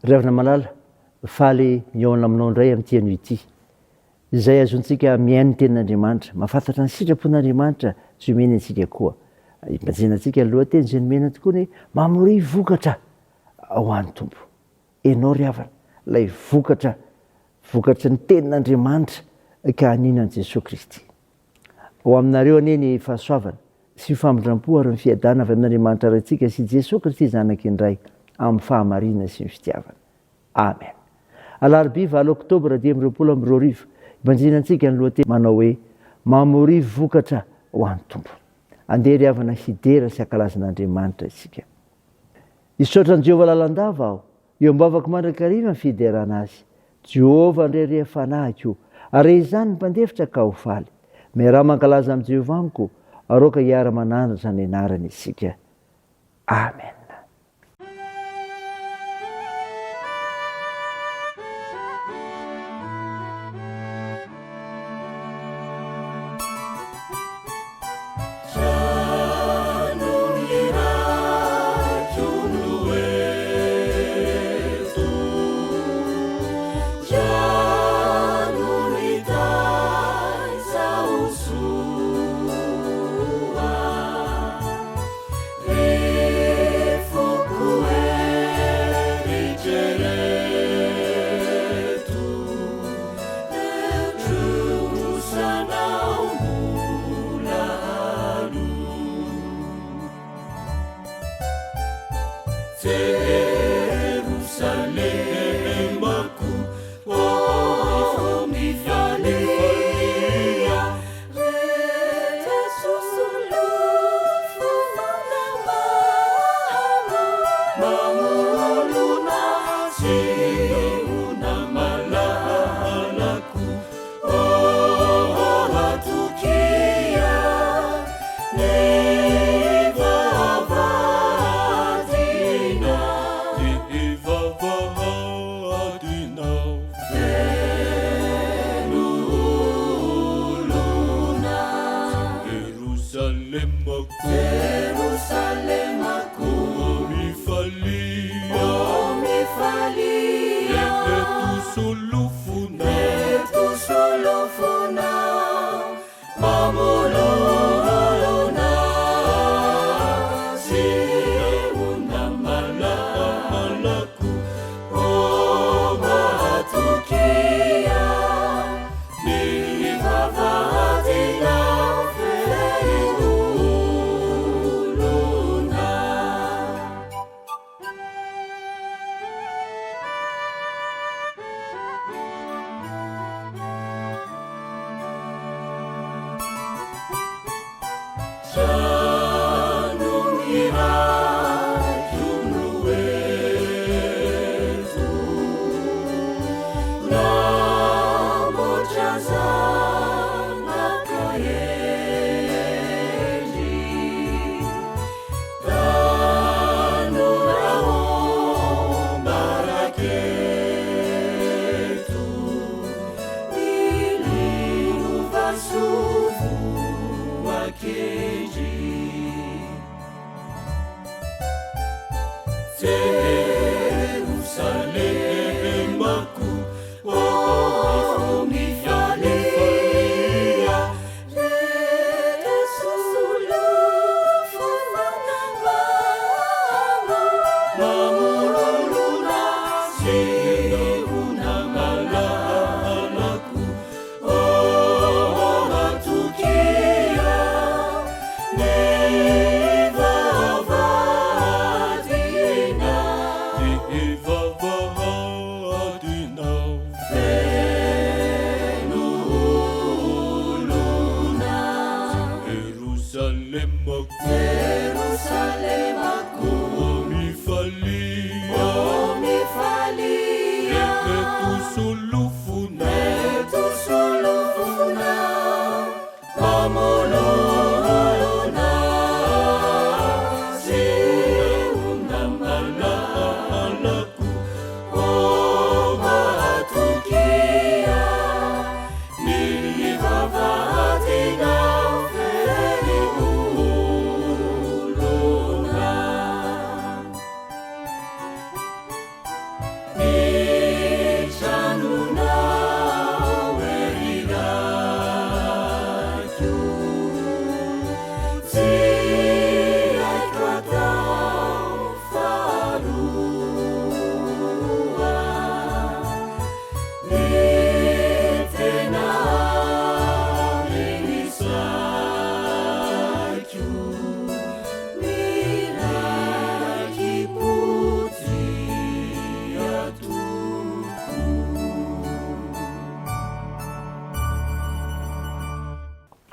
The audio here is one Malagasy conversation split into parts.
Ry havana malala, faly mihaona aminao indray amin'ity anio ity. Izay azontsika mihaino ny tenin'Andriamanitra, mahafantatra ny sitrapon'Andriamanitra sy omeny antsika koa. Imajina antsika ny lohateny izay nomena tokoa ny hoe mamoria vokatra ho an'ny Tompo. Ianao ry havana, ilay vokatra, vokatry ny tenin'Andriamanitra ka hanina an'i Jesoa Kristy. Ho aminareo anie ny fahasoavana sy ny famindram-po ary ny fiadana avy amin'Andriamanitra Raintsika sy Jesoa Kristy Zanaka indray amin'ny fahamarinana sy ny fitiavana. Amen. Alarobia valo Oktobra 2025, ibanjina antsika ny lohateny manao hoe Mamoria vokatra ho an'ny Tompo. Andeha ry havana hidera sy hankalaza an'Andriamanitra isika. Hisaotra an'i Jehovah lalandava aho, Eo am-bavako mandrakariva ny fiderana Azy. Jehovah andrehareha fanahiko, ary re izany ny mpandefitra ka ho faly. Miaraha mankalaza amin'i Jehovah amiko, ary aoka hiara-manandratra ny anarany isika. Amena.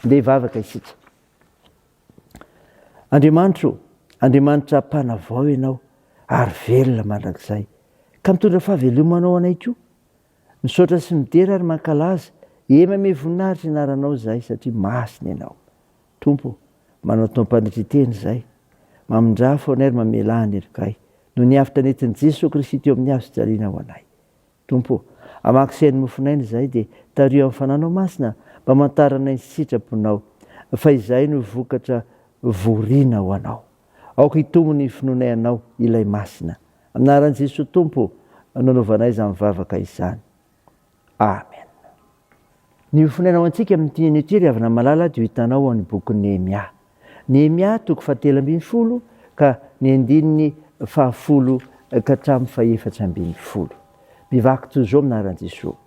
Ndeha hivavaka isika. Andriamanitra o, Andriamanitra mpanavao Ianao ary velona mandrakizay, ka mitondra fahavelomana ho anay koa. Misaotra sy midera ary mankalaza, eny manome voninahitra ny anaranao izahay satria masina Ianao. Tompo o, manao taom-panetren-tena izahay, mamindrafo anay ary mamelà ny helokay, noho ny avotra nentin'i Jesoa Kristy teo amin'ny hazo fijaliana ho anay. Tompo o, hamaky sy haino mofon'aina izahay dia tariho amin'ny Fananao Masina mba hamantaranay ny sitraponao, fa izahay no vokatra vorina ho Anao. Aoka hitombo ny finoanay Anao, Ilay Masina. Amin'ny anaran'i Jesoa Tompo no anaovanay izany vavaka izany. Amen. Ny hofonaina ho antsika amin'ity anio ity ry havana malala dia ho hitanao ao amin'ny bokin'i Nehemia. Nehemia toko fahatelo ambin'ny folo ka ny andininy fahafolo ka hatramin'ny fahefatra ambin'ny folo. Mivaky toy izao amin'ny anaran'i Jesoa.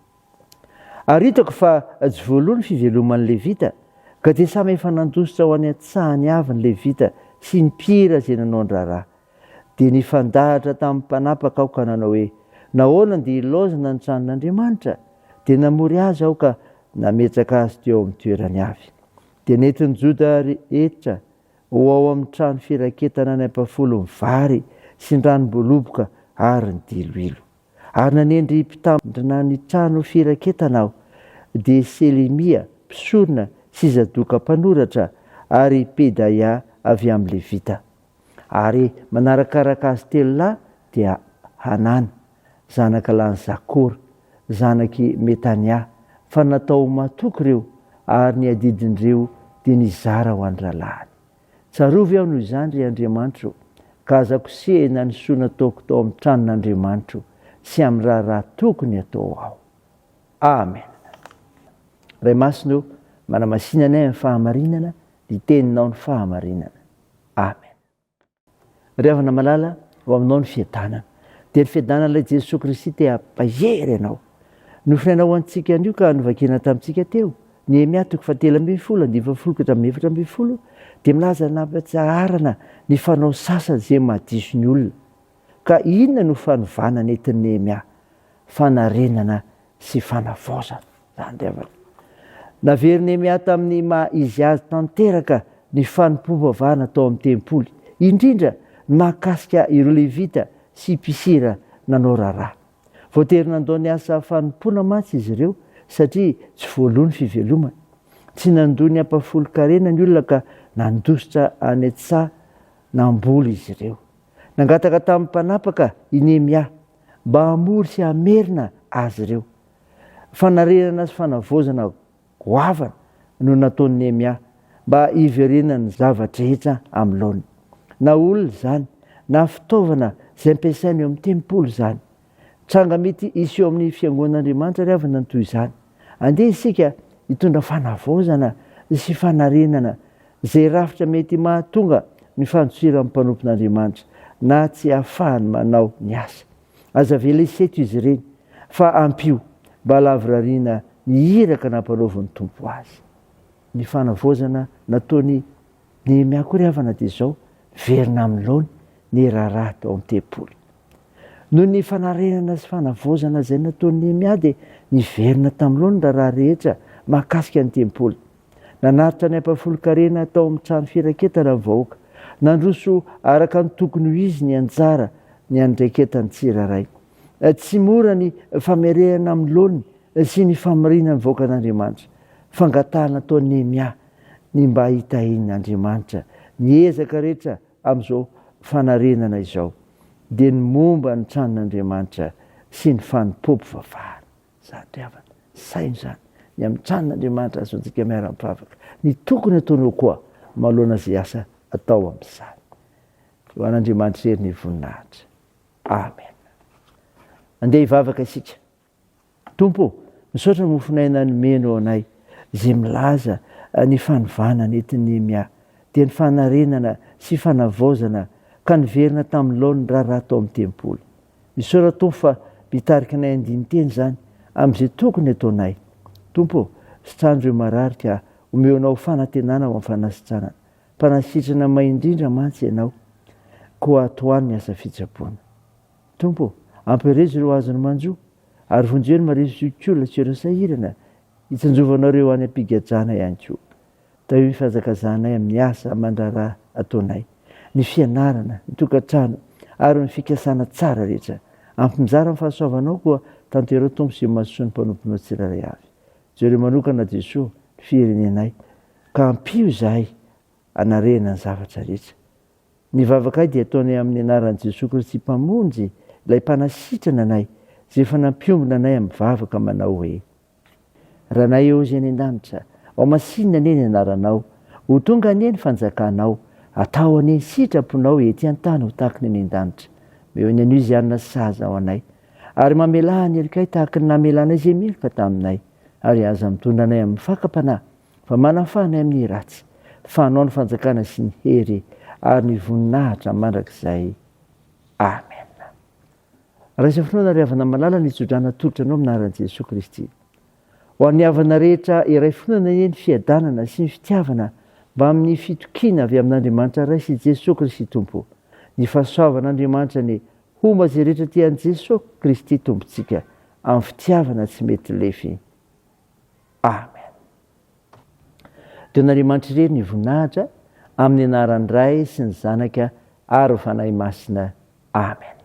Ary hitako fa tsy voaloa ny fiveloman'ny Levita, ka dia samy efa nandositra ho any an-tsahany avy ny Levita sy ny mpihira izay nanao ny raharaha. Dia nifandahatra tamin'ny mpanapaka aho ka nanao hoe, Nahoana no dia ilaozana ny tranon'Andriamanitra? Dia namory azy aho ka nametraka azy teo amin'ny toerany avy. Dia nentin'i Joda rehetra ho ao amin'ny trano firaketana ny ampahafolon'ny vary sy ny ranom-boaloboka ary ny diloilo. Ary nanendry mpitandrina ny trano firaketana aho, dia Selemia mpisorona sy Zadoka mpanoratra ary Pedaia avy amin'ny Levita. Ary manarakaraka azy telo lahy dia Hanana, zanaka lahin'i Zakora, zanak'i Metania, fa natao ho matoky ireo, ary ny adidin'ireo dia nizara ho an'ny rahalahiny. Tsarovy aho noho izany, ry Andriamanitro, ka aza kosehina ny soa nataoko tao amin'ny tranon'Andriamanitro sy amin'ny raharaha tokony hatao ao. Amena. Ray Masina ô, manamasina anay amin'ny fahamarinana, ny teninao ny fahamarinana. Amen. Ry havana malala, ho aminao ny fiadanana. Dia ny fiadanan'ilay Jesoa Kristy te hampahery anao. Nofinaina ho antsika anio ka novakiana tamintsika teo, Nehemia toko fahatelo ambin'ny folo, andininy fahafolo ka hatramin'ny efatra ambin'ny folo, dia milaza ny nampitsaharana ny fanao sasany izay mahadiso ny olona. Ka inona no fanovana nentin'i Nehemia? Fanarenana sy fanavaozana. Izany ry havana. Naverin'i Nehemia tamin'ny maha izy azy tanteraka ny fanompoam-pivavahana tao amin'ny tempoly, indrindra ny mahakasika ireo Levita sy mpisera nanao raharaha. Voatery nandao ny asa fanompoana mantsy izy ireo satria tsy voaloa ny fivelomany. Tsy nandoa ny ampahafolon-karena ny olona ka nandositra any an-tsaha namboly izy ireo. Nangataka tamin'ny mpanapaka i Nehemia mba hamory sy hamerina azy ireo. Fanarenana sy fanavaozana goavana no nataon'i Nehemia mba hiverenan'ny zava-drehetra amin'ny laoniny. Na olona izany, na fitaovana izay ampiasaina eo amin'ny tempoly izany. Tranga mety hisy eo amin'ny fiangonan'Andriamanitra ry havana ny toy izany. Andeha isika hitondra fanavaozana sy fanarenana izay rafitra mety mahatonga ny fandosiran'ny mpanompon'Andriamanitra na tsy ahafahany manao ny asa. Aza avela hiseto izy ireny, fa ampio mba halavorariana ny iraka nampanaovin'ny Tompo azy. Ny fanavaozana nataon'i Nehemia koa ry havana dia izao, miverina amin'ny laony ny raharaha tao amin'ny tempoly. Noho ny fanarenana sy fanavaozana izay nataon'i Nehemia dia niverina tamin'ny laony ny raharaha rehetra mahakasika ny tempoly. Nanatitra ny ampahafolon-karena tao amin'ny trano firaketana ny vahoaka. Nandroso araka ny tokony ho izy ny anjara niandraiketan'ny tsirairay. Tsy mora ny famerehana amin'ny laoniny sy ny famoriana ny vahoakan'Andriamanitra. Fangatahana ataon'i Nehemia ny mba hitahian'Andriamanitra ny ezaka rehetra amin'izao fanarenana izao, dia ny momba ny tranon'Andriamanitra sy ny fanompoam-pivavahana. Izany ry havana, saino izany, ny amin'ny tranon'Andriamanitra azontsika miara-mivavaka, ny tokony ataonao koa manoloana izay asa atao amin'izany. Ho an'Andriamanitra irery ny voninahitra. Amen. Andeha hivavaka isika. Tompo ô, misaotra ny mofon'aina nomenao anay, izay milaza ny fanovana nentin'i Nehemia, dia ny fanarenana sy fanavaozana ka niverina tamin'ny laoniny raharaha tao amin'ny tempoly. Misaora Tompo fa mitarika anay andinin-teny izany amin'izay tokony ataonay. Tompo ô, sitrano ireo marary ka omeo anao fanantenana ho amin'ny fanasitranana. Mpanasitrana mahay indrindra mantsy Ianao, koa tohano ny asa fitsaboana. Tompo ô, ampiherezo ireo azon'ny manjo, ary vonjeo ny marefo zokiolona sy ireo sahirana, hitsinjovanao ireo any am-pigadrana ihany koa. Tahio ny fihazakazahanay amin'ny asa aman-draharaha ataonay, ny fianarana, ny tokantrano, ary ny fikasana tsara rehetra. Ampimizara ny fahasoavanao koa tanterao Tompo sy imasoa ny mpanomponao tsirairay avy. Jereo manokana Jesoa ny firenenay ka ampio izahay hanarehina ny zavatra rehetra. Ny vavakay dia ataonay amin'ny anaran'i Jesoa Kristy Mpamonjy, ilay Mpanasitrana anay, izay efa nampiombona anay amin'ny vavaka manao hoe. Ranay eo izay any an-danitra, Homasinina anie ny anaranao, Ho tonga anie ny fanjakanao, Atao anie ny sitraponao ety an-tany ho tahaky ny any an-danitra. Omeo ny anio izay hanina sahaza ho anay, ary mamelà ny helokay tahaky ny namelanay izay meloka taminay, ary aza mitondra anay amin'ny fakam-panahy, fa manafaha anay amin'ny ratsy, fa Anao ny fanjakana sy ny hery ary ny voninahitra mandrakizay. Amena. Raiso finoana ry havana malala ny tsodrano atolotra anao amin'ny anaran'i Jesoa Kristy. Ho an'ny havana rehetra iray finoana anie ny fiadanana sy ny fitiavana mbamin'ny fitokiana avy amin'Andriamanitra Ray sy Jesoa Kristy Tompo. Ny fahasoavan'Andriamanitra anie homba izay rehetra tia an'i Jesoa Kristy Tompontsika amin'ny fitiavana tsy mety lefy. Amen. Don'Andriamanitra irery ny voninahitra amin'ny anaran'ny Ray sy ny Zanaka ary Fanahy Masina. Amen.